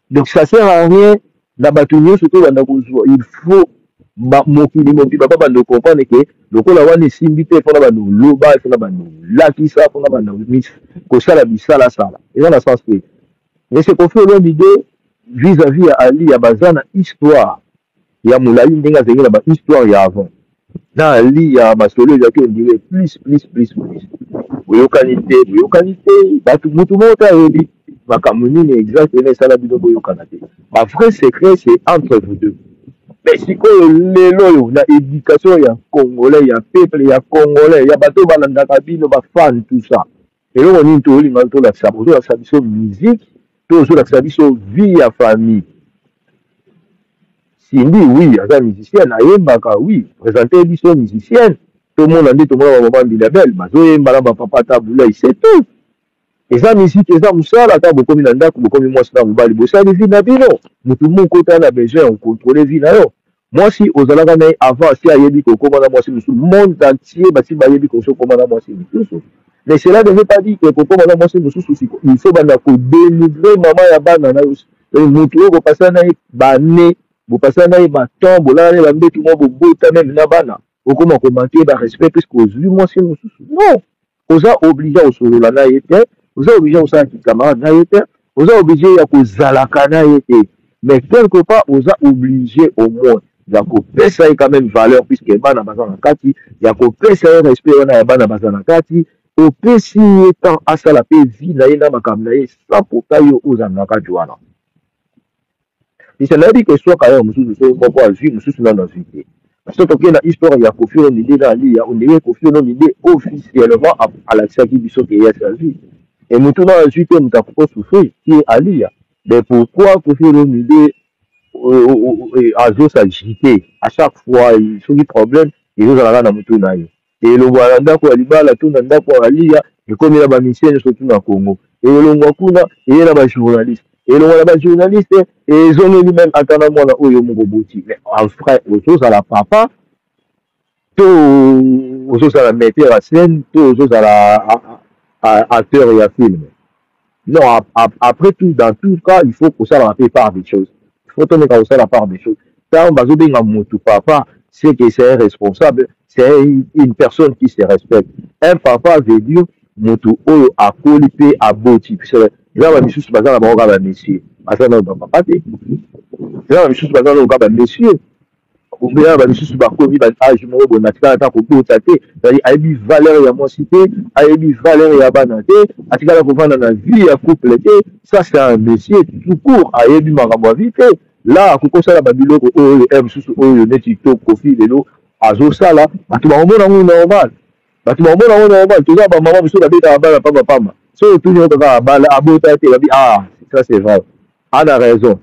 Donc ça sert à rien na bato nyonso tobanda kozwa, il faut ba mokili mobimba babanda comprendre ke lokola wana esimbi te, mpona banda oloba, mpona banda olakisa, mpona banda kosala bisalasala, eza na sens te. Mais c'est Koffi Olomide vis-à-vis ya Aliya, baza na histoire ya molai ndenge azalaki na ba histoire ya avant na Aliya, masolo ezalaki on dirait plus plus plus plus, boyokani te, boyokani te, bato motu moko te ayebi makambo nini exactement esala bino boyokana te. Ba vrai secret, c'est entre vous deux. Mais sikoyo lelo oyo na éducation ya congolais, ya peuple ya congolais, ya bato balandaka bino, ba fan, tout ça, eloko nini tolinga tolakisa? Ozolakisa biso musique to ozolakisa biso vie ya famille? Cindy, oui, aza musicienne, ayembaka, oui, présente biso musicienne, tomona nde tomona ba mama Mbilia Bel bazoyemba na ba papa Tabulay, c'est tout. Eza musique, eza mosala. Ata bokomi na ndako, bokomi mwasi na mobali, bosali vie na bino, motu moko ta na besoin ya kocontrole vie na yo. Mwasi ozalaka na ye avant asi ayebi kokoma na mwasi mosusu, monde entier basi bayebi kosokoma na mwasi mosusu, mais cela ne veut pas dire que kokoma na mwasi mosusu il faut banda kodenigre mama ya bana na yo, motu oyo bopasana na ye bane, bopasana na ye batemps, bolala na ye bambetu moko, bobota meme na bana, okoma komanke ba respect puisque ozwi mwasi mosusu. Non. Oza oblige ya kosolola na ye te, oza oblige ya kosala ki camarade na ye te, oza oblige ya kozalaka na ye te, mais quelque part oza oblige au moins ya kopesa ye quand même valeur puisque bana baza na kati, ya kopesa ye respect wana ya bana baza na kati, opesi ye temps asala pe vie na ye na makambo na ye sans pourtant yo ozala na kati wana. Lisa nayebi ke swaka ya mosusu soki moko azwi mosusu nanu azwi te. Soki tokei na histoire ya Koffi Olomide na Aliya, on dirait Koffi Olomide officiellement alakisaki biso ke ye asi azwi. Et mutu nanu azwi te mutu akoki ko souffrir qui est Aliya. Mais pourquoi Koffi Olomide azo s'agiter à chaque fois soki problème ezozala kaka na mutu na ye. Elongwa na ndako ya libala to na ndako ya Aliya ekomi na ba musiciens nionso tout na Congo. Elongwa kuna eye na ba journalistes. Elongwa na ba journalistes ezongeli meme ata na mwana oyo yo moko oboti. Mais en vrai ozozala papa to ozozala metteur en scène to ozozala acteur ya film. Non, après tout, dans tout cas, il faut kosala pe part des choses. Il faut tomeka kosala part des choses. Tango bazobenga mutu papa, c'est que c'est un responsable, c'est une personne qui se respecte. Un papa veut dire mutu oyo akoli pe aboti. Eza ba misusu baza na bango kaka ba monsieur, baza nanu ba papa te. Eza ba misusu baza nanu kaka ba monsieur. Ombela ba misusu bakomi ba age moko boye batikala ata kobota te, c'est-à-dire ayebi valeur ya mwasi te, ayebi valeur ya bana te, atikala kovanda na vie ya couple te. Ça c'est un monsieur tout court, ayebi makambo ya vie te. Là akoki kosala ba biloko oyo eh, mosusu oyo neti to Koffi lelo azosala, bato bakomona yango normal, bato bakomona yango normal. Toza ba mama mosusu babetaka bana pamba pamba, soki otuni yo kaka abala abota te, babi ah ça c'est vrai, ana raison.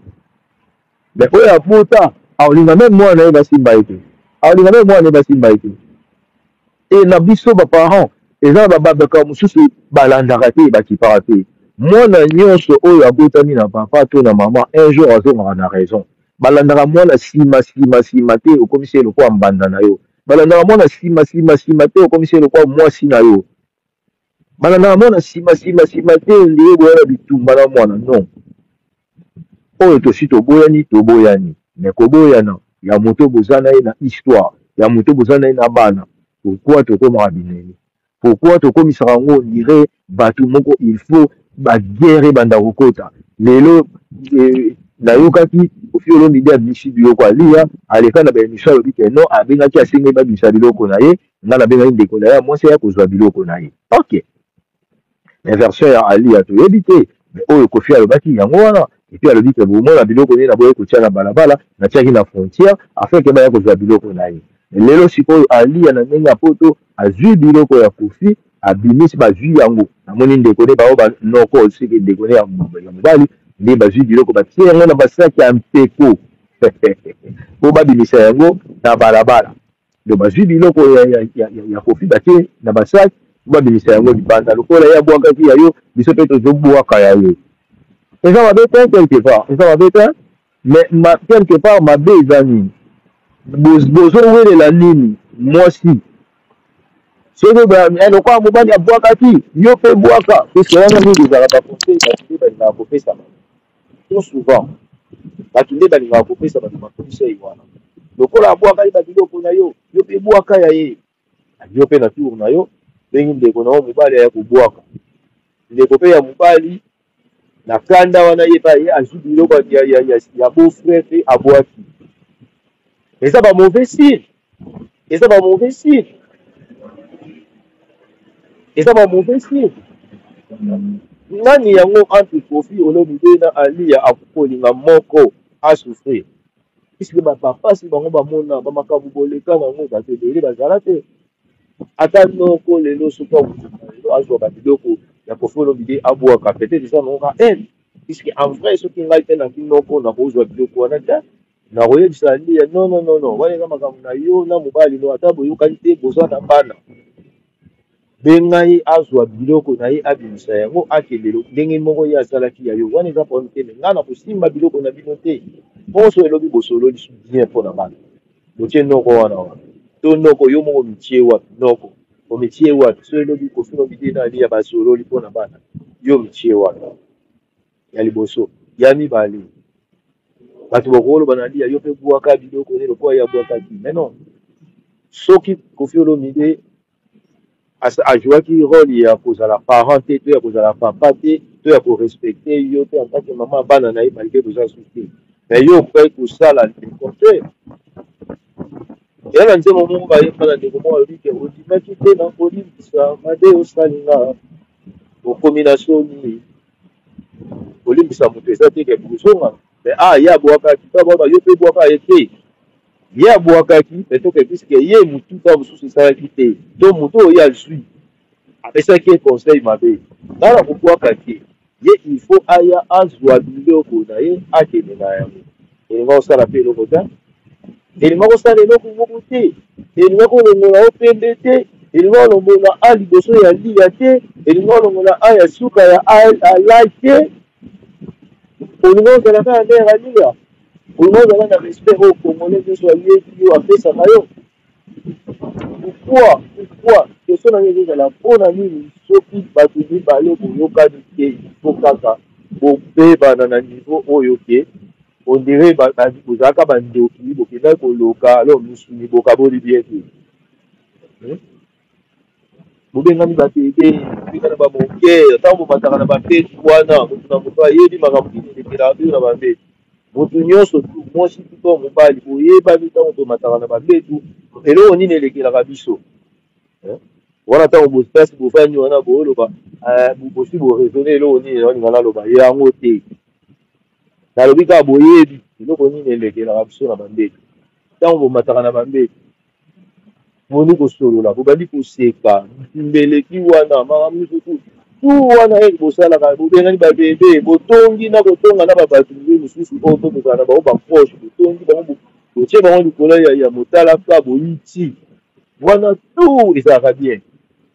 Mais oyo abota akolinga meme mwana na ye basimba ye te, akolinga meme mwana na ye basimba ye te. E na biso ba parents eza na bababaka mosusu balandaka te, bakipaka te. Mwana nyonso oyo abotami na papa to na mama un jour azongaka na raison. Balandaka mwana sima sima sima te, okomisi ye lokola mbanda na yo. Balandaka mwana sima sima sima te, okomisi ye lokola mwasi na yo. Balandaka mwana sima sima sima te, ondire boya na bitumba na mwana non. Oyo tosi toboyani toboyani mais koboyana ya moto boza na ye na histoire ya moto boza na ye na bana pourquoi tokomaka binemi pourquoi tokomisaka yango on dirait bato moko il faut ba guerre ebanda kokota lelo eh, nayokaki Koffi Olomide abimisi biloko alia aleka na ba emission alobi ke non abengaki asengi babimisa biloko na ye ngai nabengaki ndeko na ye ya mwasi aya kozwa biloko na ye ok Mais version ya Aliya toyebi te, mais oyo Koffi alobaki yango wana. Et puis alobi que bomona biloko nini naboyaki kotia na balabala, natiaki na frontière afin que baya kozwa biloko na ye. Mais lelo sikoyo Aliya na ndenge ya poto azui biloko ya Koffi abimisi bazui yango. Namoni ndeko ne baoyo ba noko soki ndeko ne ya mobali nde bazui biloko batie yango na ba sac ya mpeko po babimisa yango na balabala. Donc bazwi biloko ya, ya, ya, ya, ya Koffi batie na basac babimisa yango libanda lokola ye abwakaki ya yo, biso mpe tozobwaka ya ye. Eza mabe te quelque part, eza mabe te mais ma, quelque part mabe eza nini? Bozowelela nini mwasi soki eh, lokola mobali abwakaki yo mpe bwaka, puisque wana mingi ezalaka baconseil bato nde balingaka kopesa bango Trop souvent batu nde balingaka kopesa batu ba conseil wana lokola abwakaki ba biloko na yo, yo pe bwaka ya ye. Yo pe na tour na yo bengi ndeko na yo mobali aya kobwaka. Ndeko pe ya mobali na kanda wana ye pe aye azwi biloko ya, ya, ya, ya beau frère pe abwaki. Eza ba mauvais signe, eza ba mauvais signe, eza ba mauvais signe. Nani yango entre Koffi Olomide na Aliya akoki kolinga moko a souffrir? Puisque ba pasi bango bamona ba makambo boleka nango bato ebele bazala te. Ata noko lelo soki akolinga lelo azwa ba biloko ya Koffi Olomide abwaka peut-être eza nango ka haine. Puisque en vrai soki ngai pe naki noko nakozwa biloko wana te. Nakoyebisa Aliya non non non non wana eza makambo na yo na mobali no ata boyokani te boza na bana benga ye azwa biloko na ye abimisa yango akende ndenge moko ye asalaki ya yo wana eza problème te mais ngai nakosimba biloko na bino te mposo elobi bosololi bien mpo na bana botie noko wana wana to noko yo moko omitie wapi noko omitie wapi so elobi Koffi Olomide na Aliya basololi mpo na bana yo omitie wapi ya liboso ya mibale bato bakoloba na lia yo mpe bwaka biloko ne lokola ye abwakaki mais non soki Koffi Olomide Ajouaki role ya kozala parent te to ya kozala papa te to ya korespecte yo te en tant que mama ya bana na ye malgre boza susu te, mais yo okokaki kosala le contraire. Eya na nzembo moko bayemba na ndeko moko alobi ke ondimaki te na kolimbisa mabe osali nga, okomi na soni. Kolimbisa moto eza te ke bozonga, mais ah ye abwakaki to abwaka yo mpe bwaka ye te. Ye abwakaki mais toke puisque ye mutu ta mosusu esalaki te to moto oyo ye azwi apesaki ye conseil mabe, nga na kobwaka te ye, il faut aya azwa biloko na ye akende na yango. Elinga kosala mpe eloko te, elinga kosala eloko moko te, elinga kolongola yo pembe te, elinga kolongola a liboso ya liya te, elinga kolongola a ya suka ya alai te. Olinga ozala kaka nde ya liya, olinga ozala na respect oyo congolais nyonso ayebi yo apesaka yo. Pourquoi? Pourquoi? Question na ngai ezozala mpo na nini soki bato mibale boyokani te, il faut kaka bobebana na niveau oyo ke on dirait bozalaka bandoki, bokendaki koloka alors misuni bokaboli bien te. Bobengani ba bebe, bobengana ba moke, ntango bomataka na bambetu wana, moto na moto ayebi makambo nini elekelaka bino na bambetu. Moto nyonso tu, mwasi tu to mobali, boyebani ntango tomataka na bambetu, eloko nini elekelaka biso. Wana ntango bopasi bofandi wana booloba, bosi boraisonne eloko nini naolinga naloba yango te. Nalobi kaka boyebi eloko nini elekelaka biso na bambetu. Ntango bomataka na bambetu, boni kosolola, bobandi koseka, mbeleki wana, makambo nyonso tu tu wana eke bosalaka, bobengani babebe, botongi na kotonga na babato mpe mosusu oyo mpe bozala na bango baproche, botongi bango, botie bango likolo ya motalaka, boyiti wana tu ezalaka bien.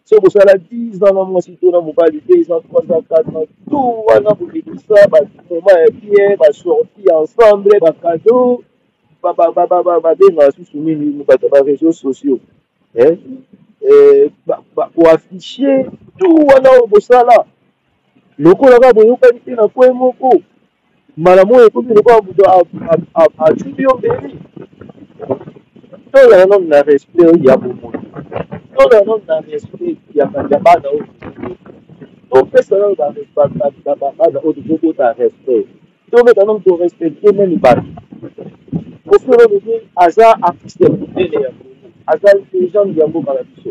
Soki bosala 10 ans na mwasi to na mobali, 2 ans, 3 ans, 4 ans, tout wana bolekisa ba moment ya bien, ba sortie ensemble, ba cadeau, babengaka susu nini bato ya ba réseaux sociaux, eh? Koaffiche tout wana oyo bosala lokola kaka boyokani te na kwe moko, mbala moko ekomi lokola moto atuni yo mbeli. Tozala nano na respect ya bomoto, tozala nano na respect ya bana oyo topesa nano bana oyo tozobota respect, tomeka nano torespecte meme bato. Koffi Olomide aza artiste monene ya Congo, aza legende ya mboka na biso.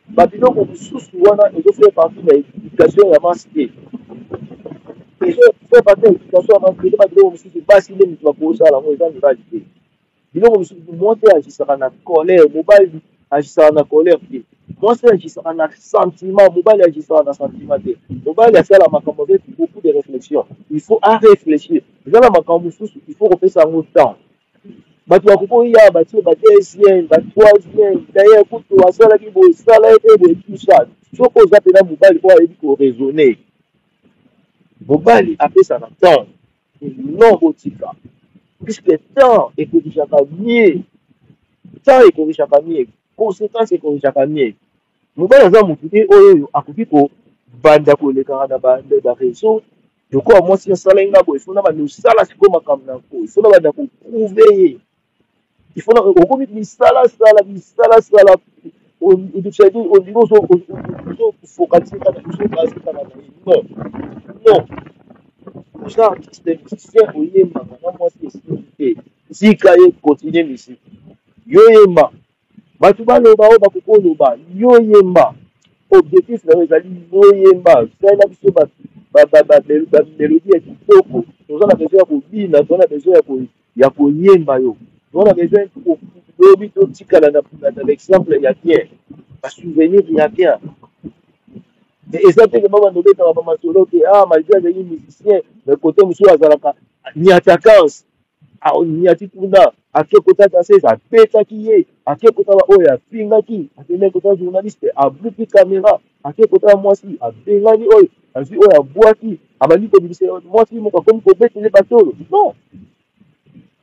Babiloko mosusu wana ezofaire partie na éducation ya masse te, ezofaire partie na éducation ya masse te. Eza babiloko mosusu basi nde moto bakosala yango, eza mibali te. Biloko mosusu mwasi agisaka na colère, mobali agisaka na colère te. Mwasi agisaka na sentiment, mobali agisaka na sentiment te. Mobali asala makambo avec beaucoup de réflexion, il faut a réfléchir. Eza na makambo mosusu il faut kopesa yango temps. Bato bakoki koya batie ba deuxième, ba troisième, d'ailleurs kutu asalaki boye, sala ye mpe boye, tout ça. Soki oza mpena mobali oyo ayebi koraisonne, mobali apesaka temps. Non, botika, puisque temps ekorijaka mieux, temps ekorijaka mieux, conséquence ekorijaka mieux. Mobali aza motu te oyo oyo akoki kobanda kolekaka na ba réseau lokola mwasi asalaki nga boye, fona banda osala sikoyo makambo na nko, fona banda koprouve ye, ifo okomi bisalasala bisalasala, c'est-à-dire ondimi ozofocalise kaka, ozobase kaka na ye. Non, non, oza artiste musicien, oyembaka na mwasi esimbi te, tika ye continue musique, yo yemba, bato baloba oyo bakoki koloba, yo yemba. Objectif na yo ezali yo yemba, salela biso bamelodie ya kitoko. Toza na besoin ya kobina, toza na besoin ya koyemba yo, toza na besoin lobi totikala na l'exemple ya bien, basouvenir ya bien. Mais eza te ke babanda obetaka bamasolo ke ah, malgré azali musicien, mais kote mosusu azalaka niatakance, aniati kuna, ake kota danseuse abetaki ye, ake kota oyo afingaki, akende kota journaliste abuki kamera, ake kota mwasi abengani oyo azwi oyo abwaki, abandi kobimisa mwasi moko akomi kobetele batolo. Non,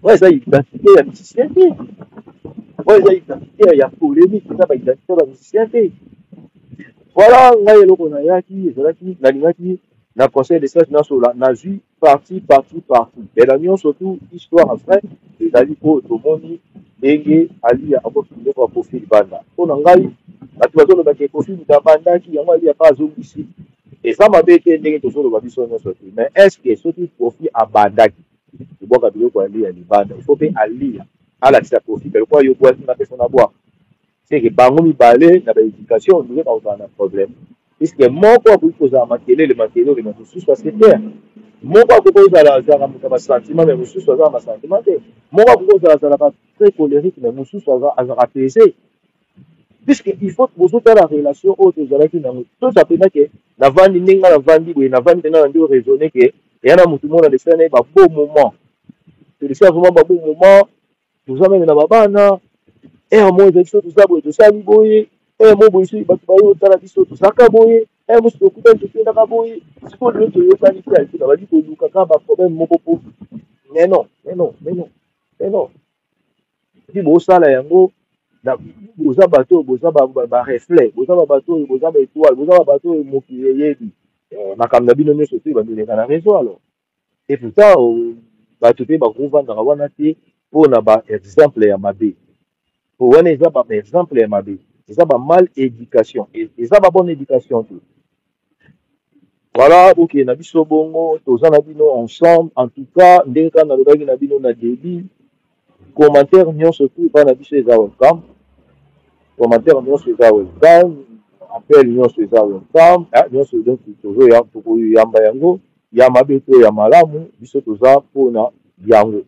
oyo eza identité ya musicien te, oyo eza identité ya polémique, eza ba identité ya ba musicien te. Voilà, ngai eloko nayaki ezalaki nalingaki na conseil de sage nasola, nazwi parti parti parti, mais na nyonso tu histoire vraie ezali oyo tomoni. Ndenge Aliya akoki biloko ya Koffi libanda. Mpo na ngai, bato bazoloba ke Koffi moto abandaki yango Aliya pe azongisi. Eza mabe te ndenge tozoloba biso nyonso te. Mais est ce que soki Koffi abandaki kobwaka biloko ya Aliya libanda, il faut pe Aliya alakisa Koffi ke lokola yo obwaki nga pe faut nabwaka? C'est que bango mibale na ba education on dirait bakozala na problème. Puisque moko akoki kozala makelele makelele mais mosusu a se taire. Moko akoki kozala azalaka moto ya ba sentiments mais mosusu aza na ba sentiments te. Moko akoki kozala azalaka très colerique mais mosusu aza azalaka apaisé. Puisque il faut bozotala relation oyo tozalaki nango. Toza mpenza ke navandi ndenge nga navandi boye navandi mpenza na nde raisonner ke eya na motu moko na desala na ye ba beau moment. Tolesala vraiment ba beau moment toza meme na babana heure moko ezali biso toza boye tosali boye heure moko boye soki bato baye otala biso tozalaka boye heure mosusu tokutani tokendaka boye sikoyo lelo toyokani te alikuta bali koluka kaka baproblème moko mpo mais non mais non mais non mais non epuis bosala yango boza bato oyo boza bareflet boza bato oyo boza baetoile boza bato oyo mokili eyebi eh, makambo na bino nyonso te ebandi oleka na réseau alors Et pourtant bato pe bakovandaka wana te mpo na ba exemple ya mabe. Po wana eza ba exemple ya mabe, eza ba mal education, eza ba bonne education te. Voilà, bokende na biso bongo, toza na bino ensemble. En tout cas, ndenge kaka nalobaki na bino na début, commentaire nyonso tout epai na biso eza welcome. Commentaire nyonso eza welcome, appel nyonso eza welcome, ah, nyonso donc tozoya tokoyamba yango ya mabe to ya malamu, biso toza mpo na yango.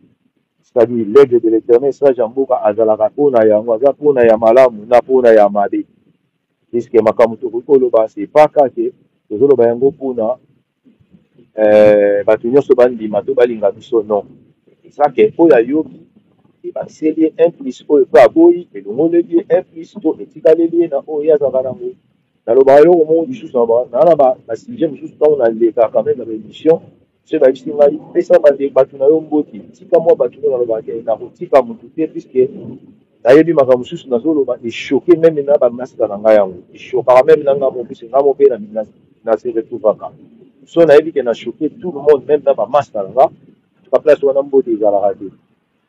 C'est-à-dire l'aigle de l'éternel sage ya mboka azalaka mpo na yango, aza mpo na ya malamu na mpo na ya mabe. Puisque makambo tokoki koloba c'est pas kaka ke tozoloba yango mpo na eh, bato nyonso bandima to balinga biso non. Eza ke oyo ayoki ebakiseli ye un plus, oyo mpe aboyi elongoleli ye un plus to etikaleli ye na oyo ye azalaka nango. Nalobaka eloko moko lisusu na na ba ba sujet mosusu ntango nalekaka meme na ba émission soki bayebisi ngai pesa bande bato na yo mbote tika mwa bato nde nalobaka ke nakotika motu te puisque nayebi makambo mosusu nazoloba echoke meme na bamasta na ngai yango echokaka meme na ngai mo puisque ngai mo mpe na se retrouvaka so nayebi ke na choke tout le monde meme na bamasta na nga tuka place wana mbote ezalaka te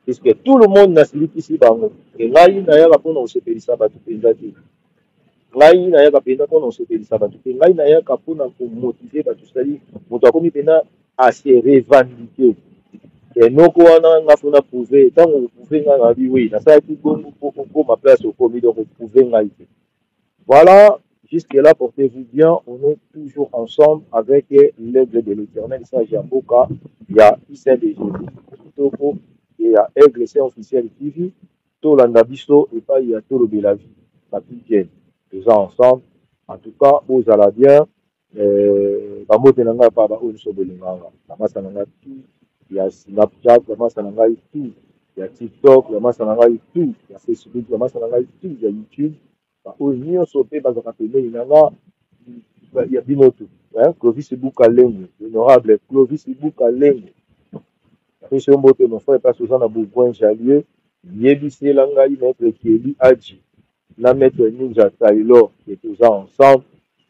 puisque tout le monde nasilikisi bango ke ngai nayaka mpona kosepelisa bato mpenza te Ngai nayaka mpenza mpo na kosepelisa bato te. Ngai nayaka mpo na komotive bato. C'est-à-dire, moto akomi mpenza a se revendiquer. Ke noko wana nga faut na prouver. Ntango oprouver ngai na bi oui, nasalaki bongo mpo okoma place okomi, donc oprouver ngai te. Voilà, jusque là portez-vous bien, on est toujours ensemble avec l'aigle de l'éternel, sage ya mboka ya ICDG. Kitoko ya Aigle Saint Officiel TV. Tolanda biso epayi ya tolobela vie papy gene toza ensemble en tout cas bozala bien euh, ba mbote na ngai pa ba oyo nioso bolinga nga ba masta na ngai tout ya snapchat ba masta na ngai tout ya tiktok ba masta na ngai tout ya facebook ba masta na ngai tout ya youtube ba oyo nioso pe bazalaka pembeni na nga ya bino tout hein Clovis Ibuka Lengo l'honorable Clovis Ibuka Lengo napesi yo mbote mon frère place oza na Bourgoin Jallieu yebisela ngai maître Kelly Adji na maître Ninja Taylor que toza ensemble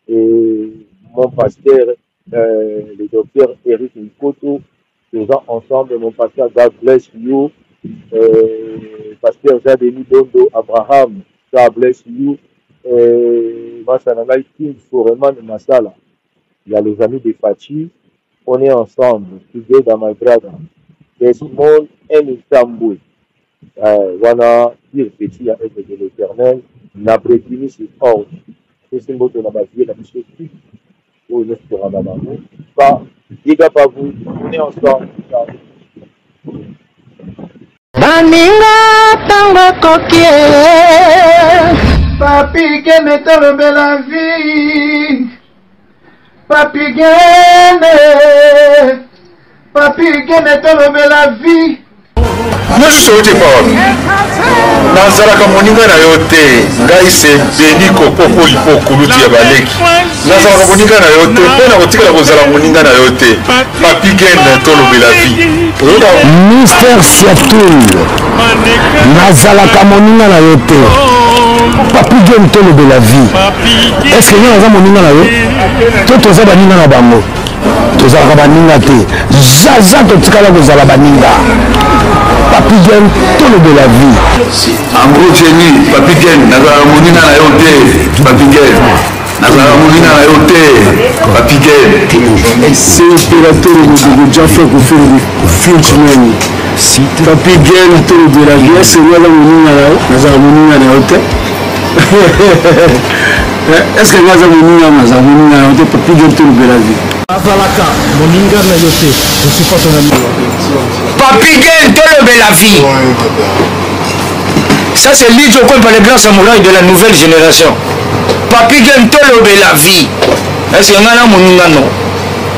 et mon pasteur euh, le docteur Eric Nkoto toza ensemble mon pasteur God bless you euh, pasteur Jean Denis Bondo Abraham God bless you euh, masa na ngai King Foreman Masala ya les amis de Fatshi on est ensemble together my brother Desmond M Tambwe euh, wana pire petit ya aigle de l'éternel na Bretini sur orge pesi mbote na ba vieux na biso tout oyo nyonso tokanga bango pa big up à vous on est ensemble ciao baninga ntango ekoki Papi Gene tolobela vie Papi Gene Papi Gene tolobela vie Nyonso outi epa wapi? Nazalaka moninga na yo te. Ngai se Beni Kokoko Lipo kulutu ya baleki. Nazalaka moninga na yo te mpe nakotikala kozala moninga na yo te. Papi Gene tolobela vie. Oyoka Mister Siatul, nazalaka moninga na yo te. Papi Gene tolobela vie. Est-ce que nga naza moninga na yo? To toza baninga na bango? Tozalaka baninga te. Zaza totikala kozala baninga. Papi Papi Gen tolobela vie. En gros génie, Papi Gen, nazalaka moninga na yo te, Papi Gen. Nazalaka moninga na yo te, Papi Gen. C'est opérateur Modogo Jaffa Koffi Frenchman. Papi Gen tolobela vie, est-ce que naza moninga na yo? Nazalaka moninga na yo te. Est-ce que naza moninga naza moninga na yo te, Papi Gen tolobela vie. Azalaka moninga na yo te, je suis pas ton ami. Papi Gen tolobela vie. Ça c'est Lidjo Kwempa, le grand samouraï de la nouvelle génération. Papi Gen tolobela vie. Est-ce que nga na moninga no?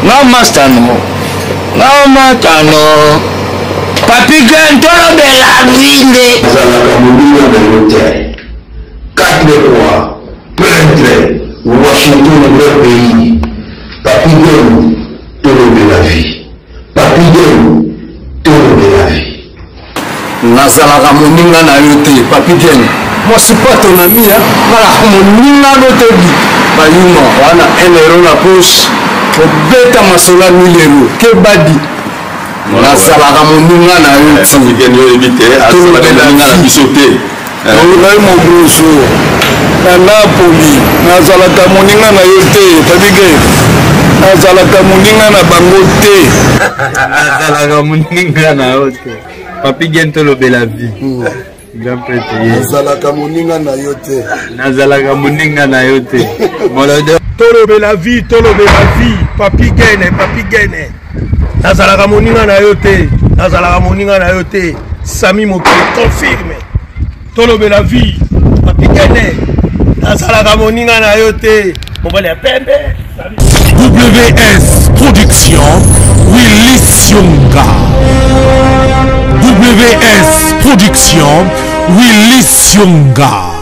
Nga master no? Nga mata no? Papi Gen tolobela vie nde. Azalaka moninga na yo te. 4 le roi, prêtre, Washington vrai pays. Papi Gen tolobela vie. Papi Gen tolobela vie. Nazalaka moninga na yo te, Papi Gen. Moi suis pas ton ami, hein. Nazalaka moninga no te di. Bayuma wana 1 euro na poche. Kobeta masolo ya 1000 euro. Kebadi. Nazalaka moninga na yo ti. Papi Gen yo oyebi te, azalaka moninga na biso te. Ngai Mogroso na Napoli, nazalaka moninga na yo te, Papi Gen. Nazalaka moninga na bango te. Nazalaka moninga na yo te. Papi Gen tolobela vie. Grand prêtre ye. Nazalaka moninga na yo te. Nazalaka moninga na yo te. Molodo. Tolobela vie, tolobela vie. Papi Gen, Papi Gen. Nazalaka moninga na yo te. Nazalaka moninga na yo te. Sami Mokili confirme. Tolobela vie. Papi Gen. Nazalaka moninga na yo te. Mobali ya pembe. WS Production, Willy Sionga. WS Production, Willy Sionga.